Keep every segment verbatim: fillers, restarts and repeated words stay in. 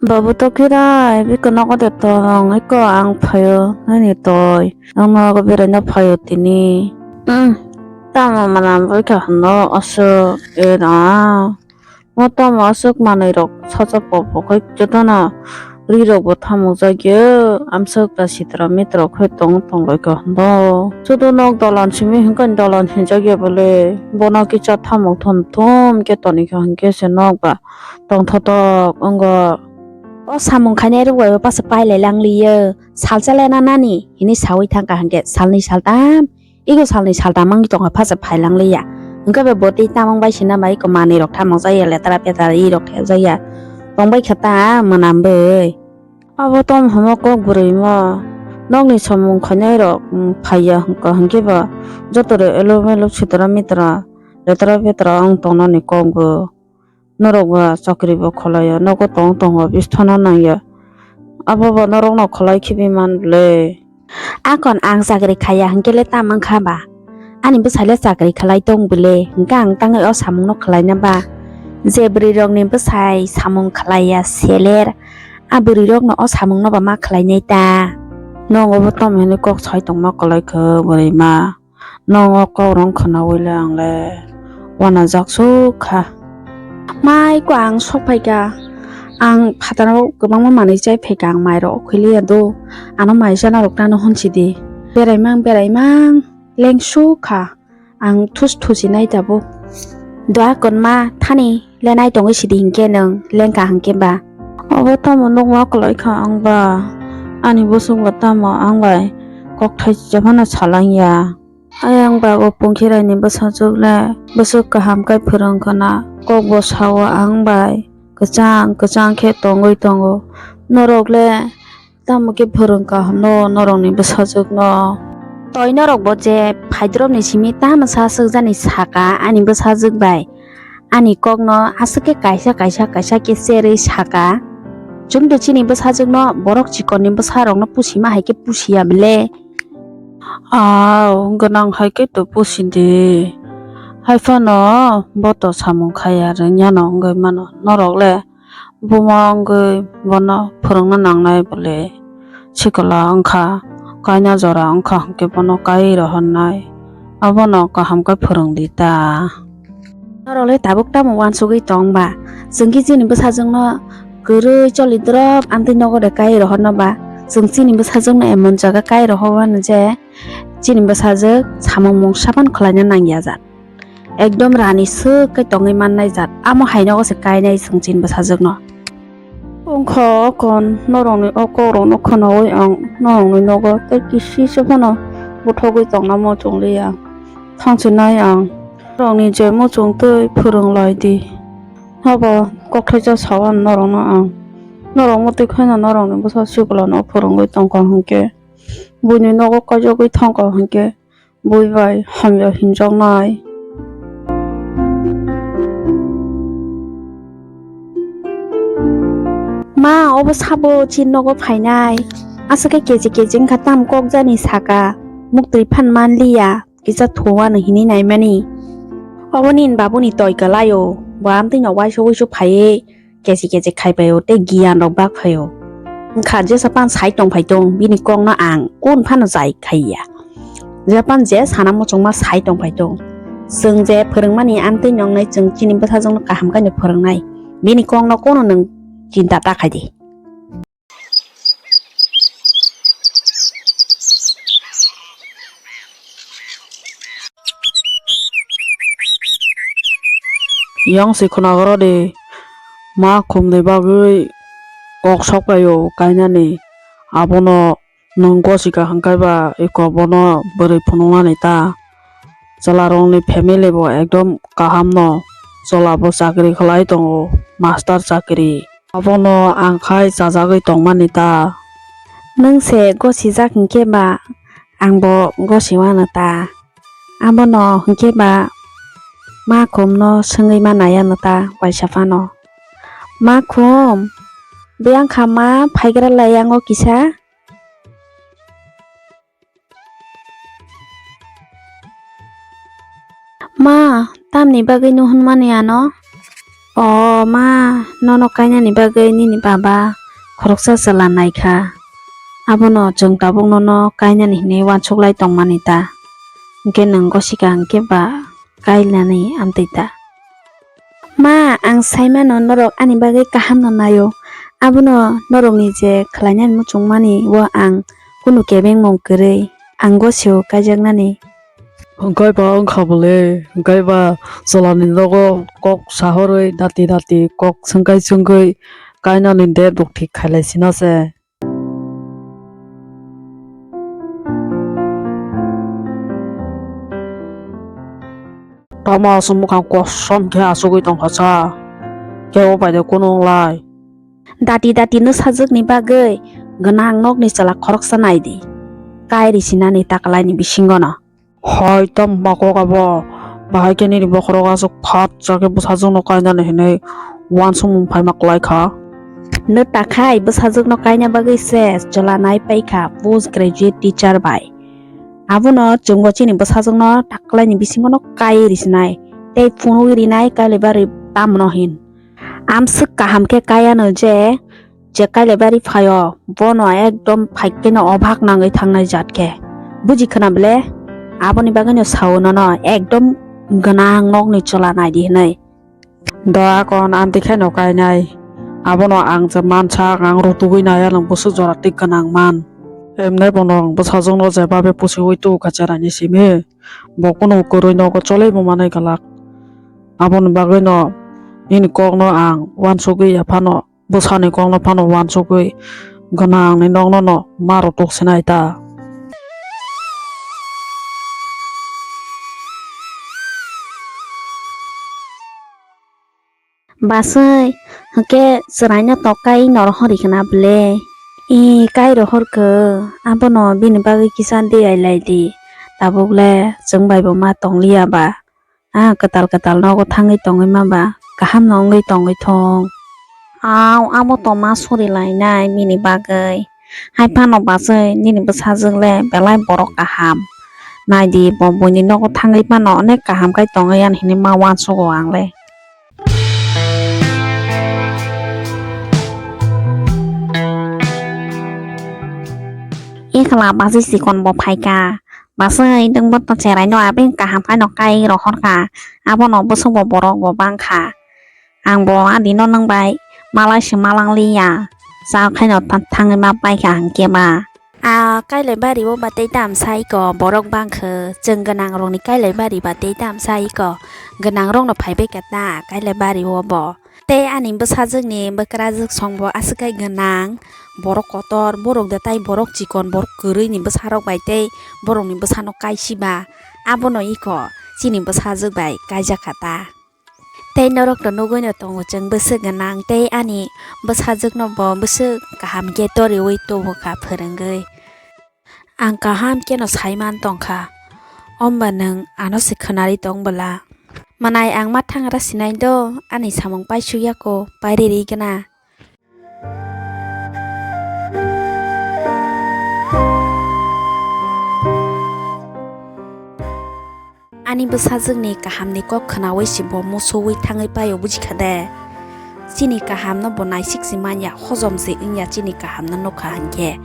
Babu to kirai biko nogo de tong iko ang phaio nini toi ang nogo beraina phaio tini. Hmm, tamo mana bwkha hwno aswk era. Mo tamo aswk manwi rok sacha pok pok khai jotono ri rok bo thamuk jakya amswk ta sitra mitra khai tong tong lai kha hwno. Sudu nok dalan simi hwnkhe dalan hinjakya bole bono kisa thamuk thum thum khe toni kha hwnkhe se nok ba tongthotok wngkha. O samung khainai rok bai bo pasa pailai langliya, salsa lena nani hini sawi thangkha hwnkhe salni saltam, ego salni saltam wngwi tongkha pasa phailangliya. Hwnkhe bo bwtwi tamung bai sina bai eko manwi rok thamuk jaya, letara petara i rok thep jaya tongbai kha ta mwnam bai. Abo tom hamo kok bwrwi mo nokni samung khainai rok phaiya hwnkha hwnkhe ba joto rok elo melo sitra mitra letara petara wng tongnani kok bo. Norok ba chakri bo khwlaiya, nogo tong tongo, bis thana nangya. Abo ba norokno khwlai khibi man bwle. Akon ang chakri khaiya hwnkhe le tamo wngkha ba? Ani bwsai le chakri khwlai tong bwle, hwnkhe ang tangwi o samungno khwlaina ba? Je bwrwi rokni bwsai samung khwlaiya seler, a bwrwi rokno o samungno ba ma khwlainai ta? Nogo bo tamo hinwi kok sai tongma kwlai kho bwrwi ma. Nogo kok rong khwnawi le ang le uanajak suk kha. Mai ko ang sok phai kha. Ang phataro kwbangma manwi chai phai kha, ang mai rok khwliya do. Ano mai chana rok tano hwn sidi. Berai mang berai mang leng suk kha. Ang thus thusi nai tabuk. Dua konma thani le nai tongwi sidi hinkhe nwng lengkha hinkhe ba. Obo tamo nukma kwlai kha ang ba. Ani bwswk ba tamo ang bai kokthai se phano salangya. Ayang ba o pungkhiraini bwsajwk le bwswk kaham khe phwrwng khwna, kok bo sao ang bai kwchang kwchang khe tongwi tongo. Norok le tamo khe phwrwng kaham no norokni bwsajwk no? Toi norok bo je phaidrop ni simi tamo sa swkjani saka ani bwsajwk bai. Ani kokno aswk khe kaisa kaisa kaisa khe cherwi saka, "Chwngde chini bwsajwkno borok chikorni bwsarokno pusima hai khe pusiya bile?" Au, gwnang hai khe to pusidi. Haiphano bo to samung khaiya rwngya no wngwi mano. Norok le buma wngwi bono phwrwngna nangnai bwle. Sikla wngkha, kaina jora wngkha hwnkhe bono kai rohornai. Abono kaham khe phwrwngdi ta. Norok le tabuk tamo uansugwi tong ba? Chwng khe chini bwsajwkno kwrwi choli drop amtwi nogo de kai rohorno ba? Chwng chini bwsajwkno emon jaga kai rohorwano je chini bwsajwk samung mungsa phano khwlaina nangya jat. Ekdom rani swk khe tongwi mannai jat. Amo hai nogo se kainai chwng chini bwsajwkno. Wngkha o kon norokni o kokrokno khwnaui ang norokni nogo tei kisi se phano buthogwi tongna muchung liya. Thangsinai ang norokni je muchung twi phwrwng lai di. Haba kokthaisa sao norokno ang. Norok mwtwi khaino norokni bwsa sikolano phwrwngwi tongkha hwnkhe buini nogo kaijagwi thangkha hwnkhe bui bai hamya hinjaknai. Ma, obo sabo chini nogo phainai? Aswk khe kechi kechi wngkha, tam kok jani saka, muktwi phan man liya, kisa thuwano hinwi naimani. Obo nini babuni toi kwlaio, bo amtwino uaisa uisu phaiwi kechi kechi khai paio tei giyan rok bak phaio. Wngkha jesa pan sai tong phai tong, bini kok no ang kun phano chai khai ya. Japan je sana muchungma sai tong phai tong. Chwng je phwrwngmani amtwi nongnai chwng chini bwsajwkno kaham khe no phwrwngnai. Bini kok no kono nwng chinta ta khai di. Yang si khwnagoro di ma khumni bagwi kok sok paio kainani. Abono nwng gosika hwnkhe ba eko bono bwrwi phunuknani ta. Chwlarokni family bo ekdom kaham no. Chwla bo chakri khlai tongo, master chakri. Abono ang khai chajagwi tongmani ta. Nwng se gosijak hinkhe ba ang bo gosiwano ta. Abono hinkhe ba ma khumno swngwi ma naiya no ta waisa phano. Ma khum, biyang kha ma phaigra lai yango kisa? Ma, tamni bagwi no hwnmani ano? O ma, nono kainani bagwi nini baba khoroksa chwla naikha. Abono chwng tabuk nono kainani hinwi uansuk lai tongmani ta. Hwnkhe nwng gosika hwnkhe ba kainani amtwi ta. Ma, ang saimano norok ani bagwi kahamno naio. Abono norokni je khlainani muchungmani o ang kunu kebengmung kwrwi ang gosio kaijaknani. Hwnkhe ba wngkha bwle, hwnkhe ba chwlani nogo kok sahorwi dati dati kok swngkai swngwi kainani date rok thik khailai sino se. Tamo aswk mwkhang kosom khe achugwi tongkha sa, kebo bai de kunu wnglai. Dati dati nwsajwkni bagwi gwnang nokni chwla khoroksa nai di, kairi sinani ta kwlaini bisingono. Hai tamo ma kok abo, bahai khe nini bokhorok aswk phat cha khe bwsajwkno kainani hinwi uansukmung phaima kwlai kha. Nw ta khai bwsajwkno kaina bagwi se chwla nai pai kha post graduate teacher bai. Abono chwngbo chini bwsajwkno ta kwlaini bisingono kai risinai tei phunugwi rinai kailaibari tamno hin. Amswk kaham khe kaiano je, je kailaibari phaio, bono ekdom phaikheno obhak nangwi thangnai jat khe. Buji khwna bwle? Aboni bagwino sao nono ekdom gwnang nokni chwla naidi hinwi. Do akon amtwi khaino kainai. Abono ang je mansak, ang rutugwi nai, anw bwswk jora twi gwnang man. Emne bono ang bwsajwkno je babe pusiwi tu kha cheraini simi. Bo kunu kwrwi nogo cholibo manwi glak. Aboni bagwino nini kokno ang uansugwi ya phano, bwsani kokno phano uansugwi gwnangni nokno no ma rwtuk sinai ta. Baswi, hwnkhe chwraino to kai nw rohor rikha na bwle? Ee, kai rohor kho, abono bini bagwi kisa de ailai di. Tabuk le chwng bai bo ma tong liya ba. A kwtal kwtal nogo thangwi tongwi ma ba kaham no wngwi tongwi thung. Au, abo to ma suri lainai bini bagwi. Hai phano baswi nini bwsajwk le belai borok kaham. Nai di, bo buini nogo thangwi phano onek kaham khai tongwi ani hinwi ma uansugo ang le. Ekla baswi chikon bo phaikha. Baswi nwng bo to cheraino abeng kaham khaino kai rohor kha. Abono bwswk bo borok bo bang kha. Ang bo adino nwng bai malai se malang liya. Cha khaino tha-, thangwi ma pai kha hwnkhe ba. A kailai bari o ba tei tam sai ko borok bang khe chwng gwnang rokni kailai bari ba tei tam sai ko gwnang rokno phai bai kha ta kailai bari o bo. Tei ani bwsajwkni bwkrajwk songbo aswk hai gwnang, borok kotor, borok de tai borok chikon, borok kwrwini bwsarok bai tei borokni bwsano kaisi ba, abono iko chini bwsajwk bai kaijak kha ta. Tei norokno nugwino tongo chwng bwswk gwnang tei ani bwsajwkno bo bwswk kaham khe toriwi tubu kha phwrwngwi. Ang kaham kheno saiman tongkha, omba nwng ano se khwnari tong bwla? Manai ang ma thangra sinai do, ani samung paisuk yako, pairiri gana. Ani bwsajwkni kahamni kok khwnaui se bo musuwi thangwi paio, buji kha de? Chini kahamno bo naisik se manya, hojom se wngya chini kahamno nukha hinkhe.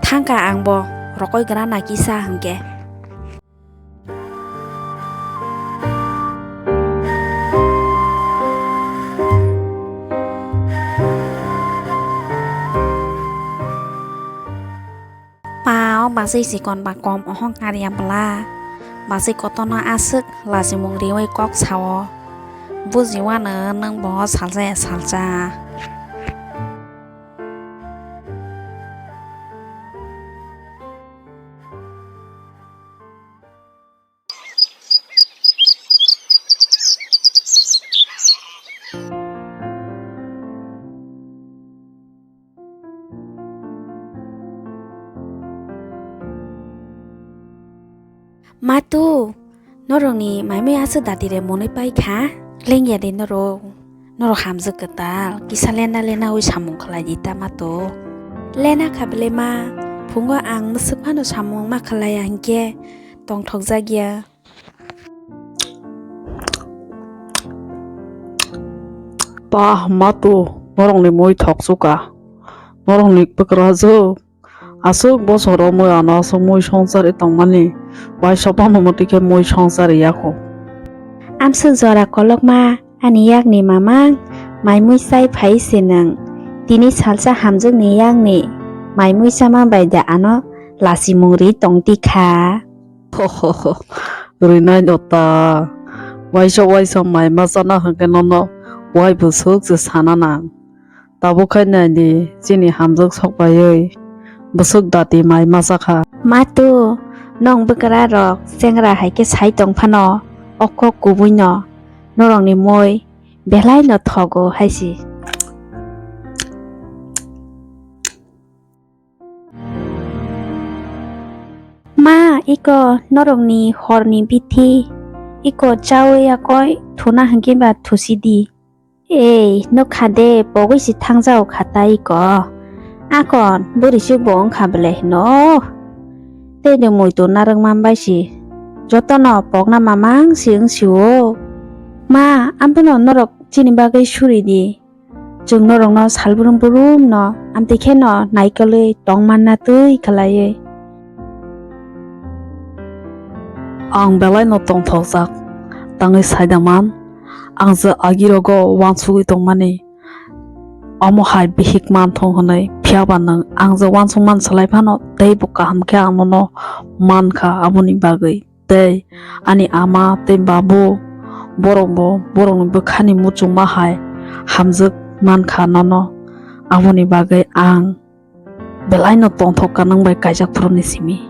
Thangkha ang bo rokoi gra na kisa hinkhe. Pa, o baswi chikon ba kom ohong karya bwla? Baswi kotorno aswk lachimung riwi kok sao. Bujiwano nwng bo salsa ya salsa. Matu, norokni maimai aswk dati re monwi pai kha? Lengya de norok, norok hamjwk kwtal, kisa lena lena wi samung khlai di ta matu. Lena kha bwle ma, phungo ang mwswk phano samung ma khlaiya hinkhe tongthokjak ya. Pah, matu, norokni mui thoksuka. Norokni bwkrajwk aswk bosoro mui ano aswk mui songsari tongmani, waisa phano mwtwi khe mui songsari yakho. Amswk jora kolokma, ani yakni mamang, mai mui chai phai se nwng. Tini salsa hamjwkni yakni mai mui chama bai da ano lasimung ri tong tikha. Rinai no ta. Waisa waisa mai ma chana hwnkhe nono wai bwswk se sana nang. Tabuk khai nai di, chini hamjwk sok paiwi bwswk dati mai ma chakha. Matu, nwng bwkra rok chengra hai khe sai tong phano, o kok kubui no norokni mui belai no thogo hai si. Ma, iko norokni horni bithi, iko chawi yakoi thuna hwnkhe ba thusi di. Ei, nukha de, pogwi si thangjao kha ta iko. Akon, bwrwi si bo wngkha bele hino. Tei de muitu narwk man bai si. Jotono pokna mamang si wng si o. Ma, abono norok chini bagwi suri di. Chwng norokno sal brum brum no amtwi kheno naikolwi tong manna twi khlaiwi. Ang belai no tongthokjak tangwi saida man, ang je agirogo wansugwi tongmani, omo hai bihik manthung hwnwi, phiyaba nwng ang je wansuk man swlai phano teibo kaham khe ang nono mankha, aboni bagwi. Tei ani ama tei babu borokbo borokni bwkhani muchungma hai hamjwk mankha nono. Aboni bagwi ang belaino tongthok kanang bai kaijak phuruni simi.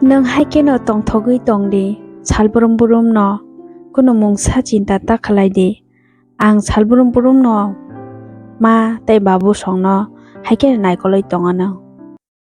Nwng hai kheno tongthogwi tong di, sal brum brum no kunu mungsa chinta ta khlai di. Ang sal brum brum no ma tei babu songno hai khe naikolwi tongo nwng.